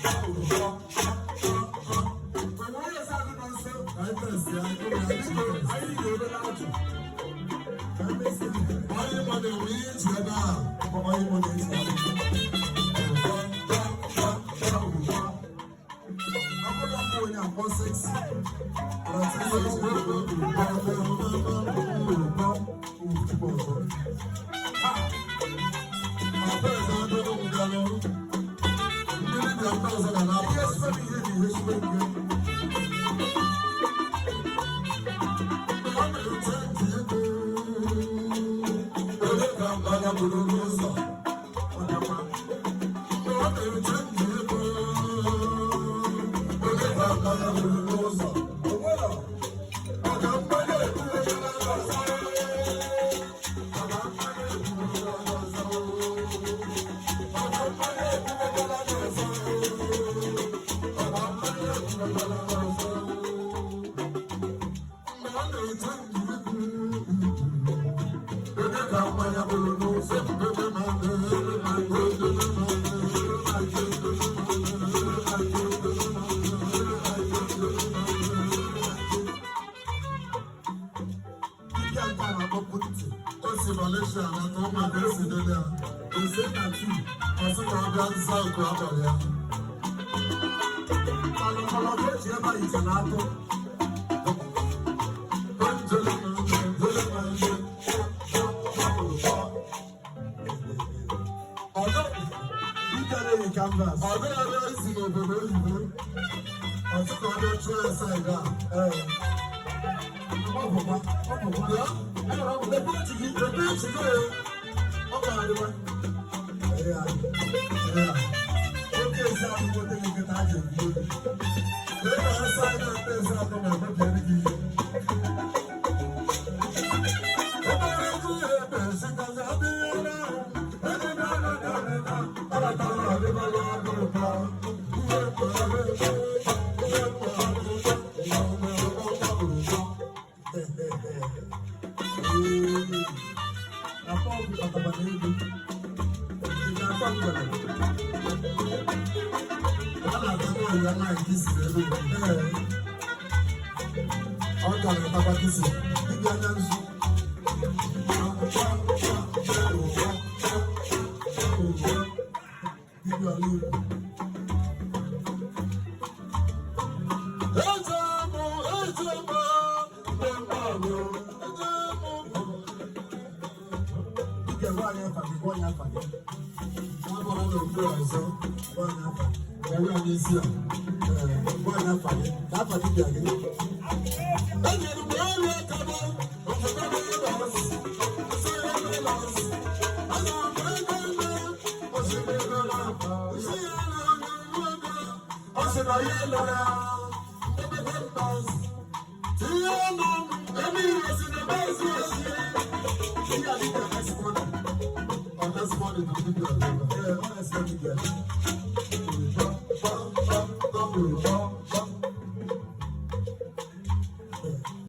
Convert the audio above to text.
Mgbe onye eze adị nọ nso, Ka anyị test ya, biko, anyị ga-ebe n'ajụ. Ka anyị mesie ike. Onye mmadụ enwe ihe eji ebe a. Onye mmadụ eji ebe a. Akwụkwọ mbụ onye akpọ 6. Ihe sibe m ihe na ihe sibe m ihe. Ọ dị mma. Onwero. Dibịa nke a na-akpọpụ ntị. O si Malaysia nata ụmụ ebe esi debe ya. Ise na two. Ọ sị ka ọ bịa nza oku abalị ya. Mana mgbọrọgwụ eji ebe a ite na-atụ. Ọdọ dibịa na-eyi canvas. Ọ dịghị ebe esi n'obodo oyibo. Ọ sị ka ọ bịa chụọ ya side a. Ee. Ọ bụkwa, ọ bụkwa. Bịa, Ebe eji gị, ebe eji gị o. ọ ga-adịwa. Ee, ya. Ee, ya. Oke ezi akwụkwọ dị gị nkịta a ga-egbu oge. Lee ka ha side a ndị eze atọ na-emebiere gị ihe. Obere ji ebe esi ka ya dị ya n'ahụ. Ebe na na na na na. Ọ batara ọdịbala agụrụta. Ihe mkpagharị, ihe mkpagharị, ihe mkpagharị. Ee. Akpọ ọgwụ ọtaba na ego. Ị ga-akpọ mgbede. A na-atakwa ọrịa naịjị siri ebe obibi. Ee. Ọ gara atakwa kisi. Dibịa anya nzu. Dibịa ọla Igbo. Eje mụ, eje mụ, mgbe mmadụ, eje mụ. Dibịa gwa anyị afa gị, gwa anyị afa gị. Ya bụrụ na okpu ọzọ, Gwa anyị afa. gawa anyị isi a. Ee, gwa anyị afa gị. Ka afa dibịa gị. Enyere m ọrụ aka m, obodo m ịbọs, nsọ ya ịbọs. Ana m ego nne, osimiri ego na-akpa, isi ya na-anya ego, ọ sị na ya lụrụ ya, ebe mbọs. Tinye ọnụ, ebe ihe si na ebe ezi esi. Dibịa dibịa next morning. On this morning, the dibịa dibịa. Ee, ọ na-esi dibịa.